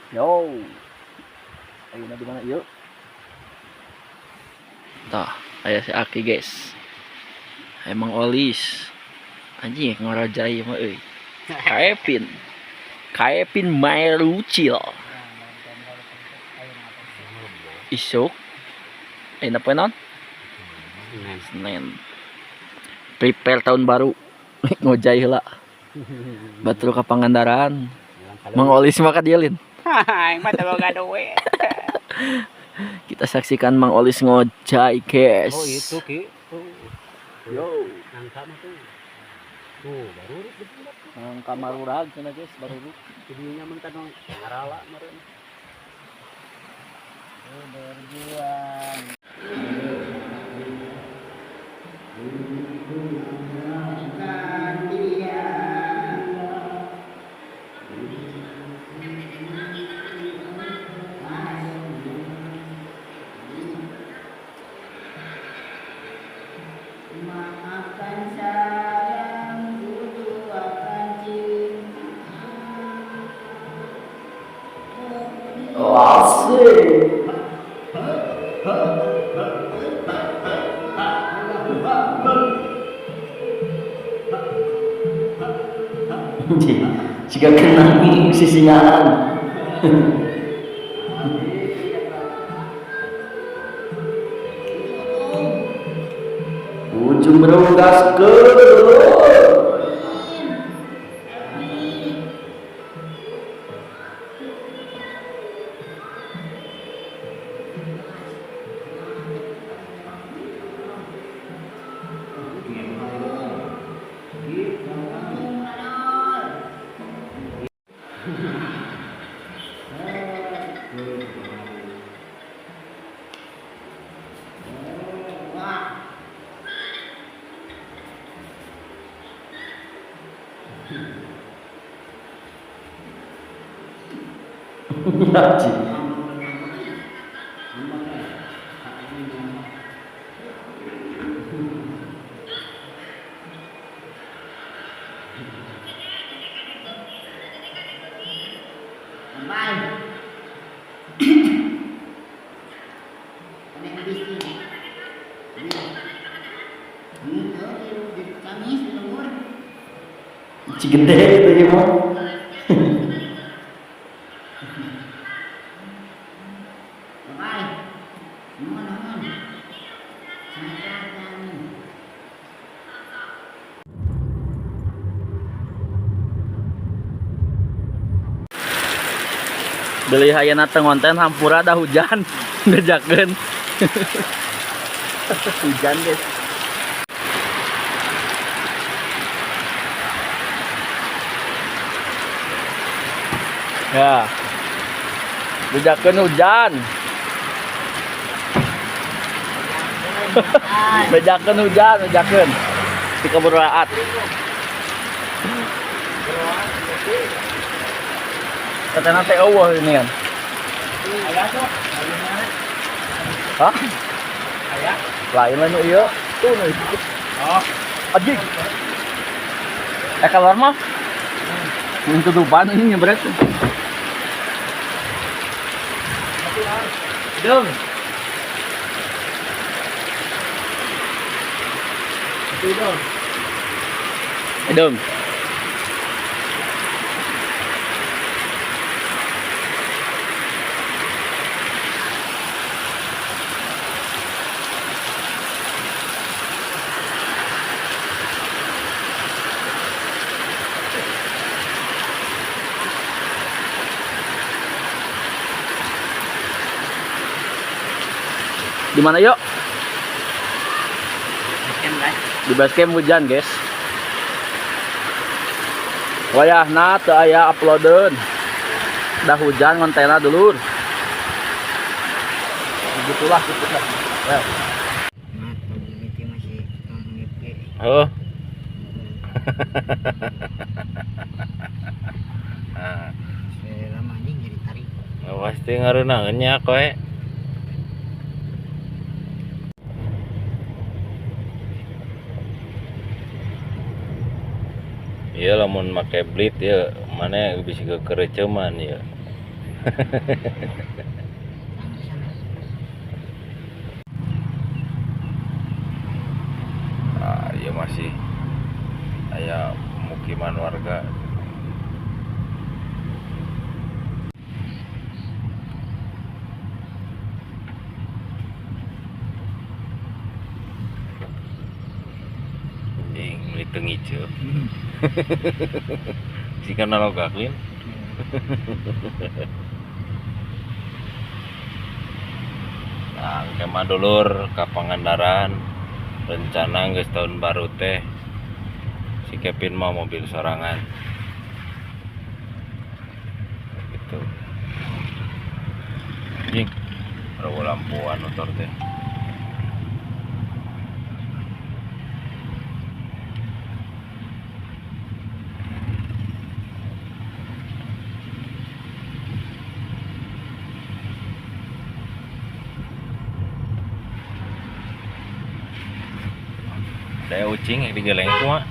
Yo. Ayeuna di mana ieu? Tah, aya si Aki guys. Emang Olis. Anjing ngorojai mah euy. Kaepin. Kaepin Maerucil. Isuk. Ayeuna poe naon? Senin. Prepare tahun baru. Ngojai heula. Batur ka Pangandaran. Mang Olis mah ka dieu lin. Aing mah teu boga duit. Kita saksikan Mang Olis ngojai, guys. Oh itu Ki. Tuh. Yo. Nangka mah tuh. Tuh baru Nangka marurag cenah guys, barurug. videonya mun tanu ngarala meureun. Berjuang. Maafkan sayang, ku akan cinta. Asik. Jika kena sisingaan. Ujung berunggas ke. Cigede itu ya mah. Beli hayana teu ngonten hampura dah hujan ngejakeun. Hujan guys. Ya. Bejakeun hujan. Bejakeun hujan, bejakeun. Di keburaat. Katanya teh eueuh ini kan. Hah? Lain lain nu ieu. Tuh nu itu. Oh. Anjing. Keluar mah. Ini tutupan ini nyebret. Dong. Hidung. Di mana yuk? Di base camp hujan, guys. Wayahna teu aya uploadeun. Dah hujan ngontena dulur. Begitulah gitu lah. Ya. Oh. Pasti ngarunaeun nya koe. Iya lamun make blit ya mana bisa kekereceman ya. Ah, iya masih aya pemukiman warga. Anjing, meuli teu ngiceup. Jika nalogak lin. Nah, engke mah dulur ka Pangandaran rencana geus tahun baru teh si Kevin mau mobil sorangan gitu. Anjing, baru lampuan motor teh. Daya ucing yang digeleng kumaha.